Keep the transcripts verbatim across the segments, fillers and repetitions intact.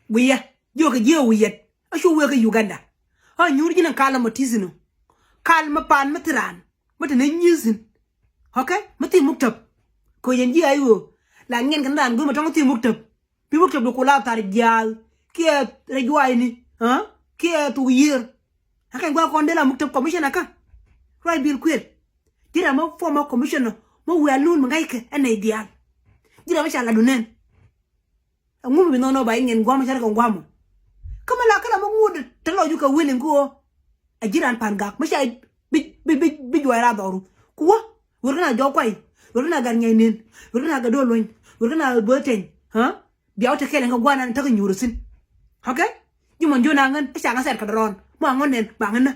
Wi̱yɛ jiök kɛ jiɛ wi̱yɛt a cu wëë kä Uganda. A nyuur ji̱n in kal mɔ ti̱thi̱n ɔ. Kal mɛ paan mɛ thi̱ raan mɛ te ni nyi̱i̱thi̱n. Okay, mɛ thi̱ muktab. Kɛ yɛn ji̱ a i̱ ɣöö la ŋiɛn kɛn raan go̱o̱mɛ tɔ̱ŋ thi̱ muktab. Bi muktab di ku la thar jiaath kiɛ rɛc juaacni kiɛ thuk yiër. A kɛn gua̱a̱k kɔn dee la muktab commissioner kä. Ruac Bill Kuel. Ji̱ ram mɛ former commissioner mɛ wiaa luun mɛ ŋa̱ckɛ ɛn nɛy diaal. Ji̱ ram mɛ ca latdu nɛn. Ɛŋu mi bi nhɔn ɔ ba i̱ ŋiɛn gua̱a̱mɔ cɛ rɛ kɛ gua̱a̱mɔ. Kä mi la kä la mi ŋut te lɔc ju kɛ willing kä ɣöö a ji̱ raan Pan Gak mi ca bi bi bi bi juɔc raar dhɔru. Ku wä wer kä na jɔk kuay, wer kä na gat nyɛy nen, wer kä na gat do̱l luny, wer kä na bööth teny. Bia wä te kɛl ɛn kɛ gua̱a̱r nan te kɛ nyuur thi̱n. Okay. Ji̱ mɔn jiön a ŋän ɛ ca ŋä sɛt kɛ dɔrɔn mɔ a ŋän nɛn ba ŋän nä.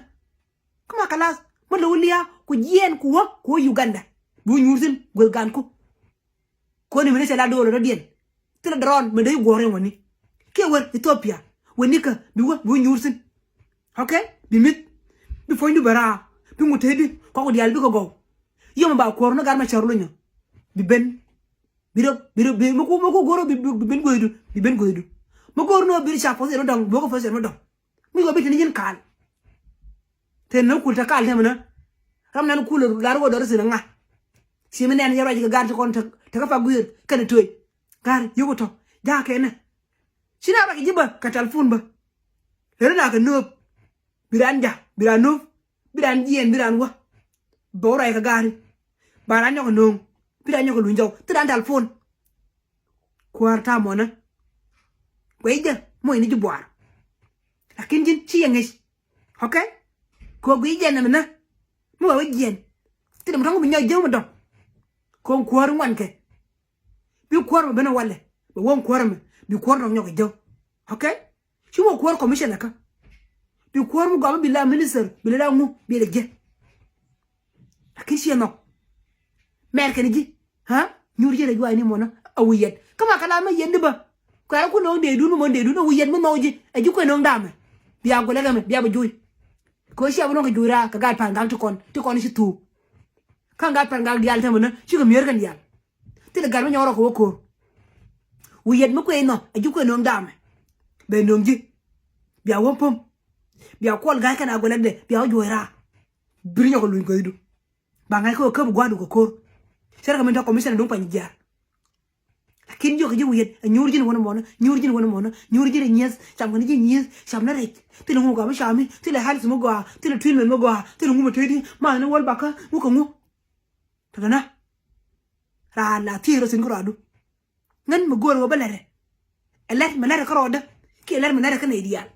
Kä ma kalath mi lo̱w lia̱a̱ ku jiɛɛn ku wä ku wä Uganda. Bi wä nyuur thi̱n gueth gan ku. Koni mi ni cɛ la do̱r rɔ̱diɛn. Thilɛ dɔrɔn mi dee i̱ guɔ̱ɔ̱r in wäni. Kiɛ wer Ethiopia wäni kä bi wä bi wä nyuur thi̱n. Okay. Bi mi̱th bi puɔ̱nydu bɛ raar bi ŋut tëëdi kɔk diaal bikɛ gɔw. Yom ba kuɔ̱r ni gat ma cär lunyä. Bi ben. Bi rɔ bi rɔ bi mi ku mi ku go̱r bi bi ben guethdu bi ben guethdu. Mi go̱r ni wä bi rɔ ca puɔth yɛn mi dɔ̱ŋ bi wä kä puɔth yɛn mi dɔ̱ŋ. Mi wä bi te ni ji̱n kaal. Te ni kul te kal te mi nä. Ram nan kul lar wä dɔr thi̱n ŋa. Ci mi nɛn yɛ ruac kɛ gar ti kɔn te kä pa gui̱i̱r kɛn to̱c. Gar yio̱k tɔ̱ ja̱a̱ kɛn nä. Ci na ruac kɛ ji̱ bä kɛ telpon bä. Lɛ ri na kɛ nööp. Bi raan ja̱ bi raan nööp. Bi raan jiɛɛn bi raan wä. Bɛ wä ruac kɛ gaari. Ba raan nyɔk kɛ nööŋ bi raan nyɔk kɛ luny jɔw thi raan telpon. Kuäär ta̱a̱ mɔnä. Guɛc jɛ moc ni ji̱ buaar. Lakin ji̱n ci yɛ ŋi̱c. Okay. Kɛ guic jɛ nɛmɛ nä mi wä wä jiɛn. Thilɛ mi tɔ̱ŋ bi nyɔk jiäk mi dɔ̱ŋ. Kɔn kuäär ŋuan kɛ. Bi kuäär mɛ ben walɛ bɛ wä kuäär mɛ bi kuäär dɔ̱ŋ nyɔk kɛ jiäk. Okay. Ci mɔ kuäär commissioner kä. Bi kuäär mi gɔam bi la minister bi la ŋu bi la jɛ. Lakin ci ɛnɔ mɛr kɛn ji̱. Ha? Nyuur ji̱ rɛ juaani mɔnä a wi̱i̱ yɛt kä ma kɛ la mɛ yɛn di bä. Kuɛɛrɛ ku no̱o̱ŋ dee dun mɔ dee dun a wi̱i̱ yɛt mi nhɔw ji̱ ɛ ji̱ kuɛ no̱o̱ŋ damɛ. Bia gulɛ kɛ mɛ bia bɛ juuc. Kɛ ɣöö cia bi nɔŋ kɛ juuc raak kɛ gaat Pan Gak ti kɔn ti kɔn ci thuuk. Kä gaat Pan Gak diaal tämɛ nä cikɛ mi̱eer kɛn diaal. Thilɛ gat mi nyɔk rɔ kɛ wä ko̱r. Wi̱i̱ yɛt mi kuɛ inɔ a ji̱ kuɛ no̱o̱ŋ damɛ. Bɛ no̱o̱ŋ ji̱. Bia wä päm. Bia kuɔl ga̱a̱c kɛn a guɛlɛtdɛ bia wä juɔ̱ɔ̱c raar. Bir nyɔk kɛ luny kuethdu. Ba ŋa̱c kä wä käp gua̱a̱du kɛ ko̱r. Cɛ rɛ kɛ min tɔ commissioner duŋ pany jiaar. Lakin jiɔk ji̱ wi̱i̱ yɛt a nyuur ji̱n wänä mɔnä nyuur ji̱n wänä mɔnä nyuur ji̱n rɛ nyieth cam kɛn ji̱ nyieth cam ni rɛc. Thilɛ ŋu gɔaa mi cam mi thilɛ health mi gɔaa thilɛ treatment mi gɔaa thilɛ ŋu mi tëëdi ma ni wäl bakä ŋu kɛ ŋu. Tɔtɔnä. Raan la thiec rɔ thi̱n kä rɔadu. Ŋän mi go̱o̱r ɣöö bä lɛrɛ. Ɛ lɛr mi lɛrɛ kä rɔɔdä kiɛ lɛr mi lɛrɛ kä nɛy diaal.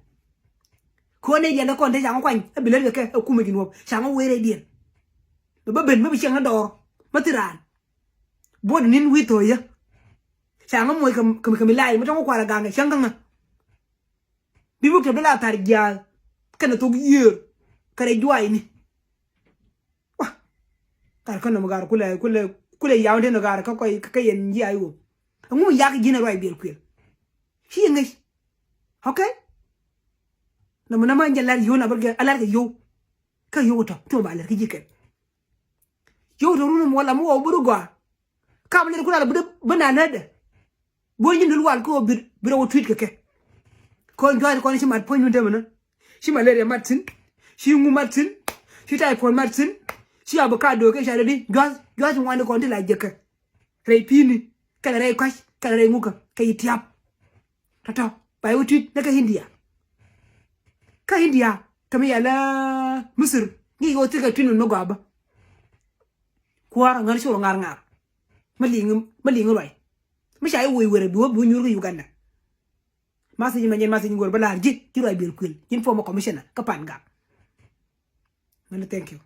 Kɛ ɣöö nɛy diaal ɛ kɔn te ca ŋä kuany ɛ bi lɛr kɛ kɛ ɛ kumɛ ji̱n wäp ca ŋä wee rɛydiɛn. Bɛ bä ben mi bi ciɛŋ ni dɔɔr mi thi raan. Buɔt ni̱n wi̱i̱ tho̱o̱yä. Ca ŋä moc kɛ mi la̱a̱c mi tɔ̱ŋ kä kua̱r ɛ ga̱a̱ŋ kɛ cäŋ kä ŋä. Bi muk te bi la thar jiaath kɛnɛ thok yiëër kɛ rɛy juaacni. Wa. Kar kä nɔmɔ gar kulɛ kulɛ kulɛ yaw den gar kä kɔy kä yɛn jiaac wop. Ɛŋu mi yak ji̱n ɛ ruac biɛl kuël. Ci yɛ ŋäc. Okay. Nɔmɔ nɔmɔ ɛn jɛ lar yo̱w na bä gɛ a lar kɛ yo̱w. Kä yo̱w tɔ ti mɔ ba lar kä ji̱ kɛn. Yo̱w tɔ run mɔ la mɔ wä bä ru gɔaa. Kam lɛr kun a la bä dee bä na näätdɛ. Buɔ̱ny ji̱ nil wal kä ɣöö bi rɛ wä tui̱t kɛ kɛ. Kɔn jua̱a̱c kɔn ci mat puɔ̱ny min te mänä. Ci malaria mat thi̱n. Ci ŋu mat thi̱n. Ci typhoid mat thi̱n. Ci avocado kɛ ca rɛ di jua̱th jua̱th ŋuani kɔn ti la jek kɛ. Rɛy pi̱i̱ni kɛnɛ rɛy kɔ̱a̱c kɛnɛ rɛy ŋukä kɛ yi tiap. Tɔ̱tɔ̱ ba yi wä tui̱t ni kä India. Kä India kɛ mi yɛlɛ Misir ŋi̱i̱c kɛ wä thikɛ tui̱t min mi gɔaa bä. Kuäär ŋär ci wä ŋa̱r ŋa̱r. Mä liŋ mä liŋ ruac. Mi ca i̱ woi werɛ bi wä bi wä nyuur kä Uganda. Message mɛ nyɛn message ŋuɔr bä la̱r ji̱ ji̱ ruac biɛl kuël ji̱n former commissioner kä Pan Gak. Many thank you.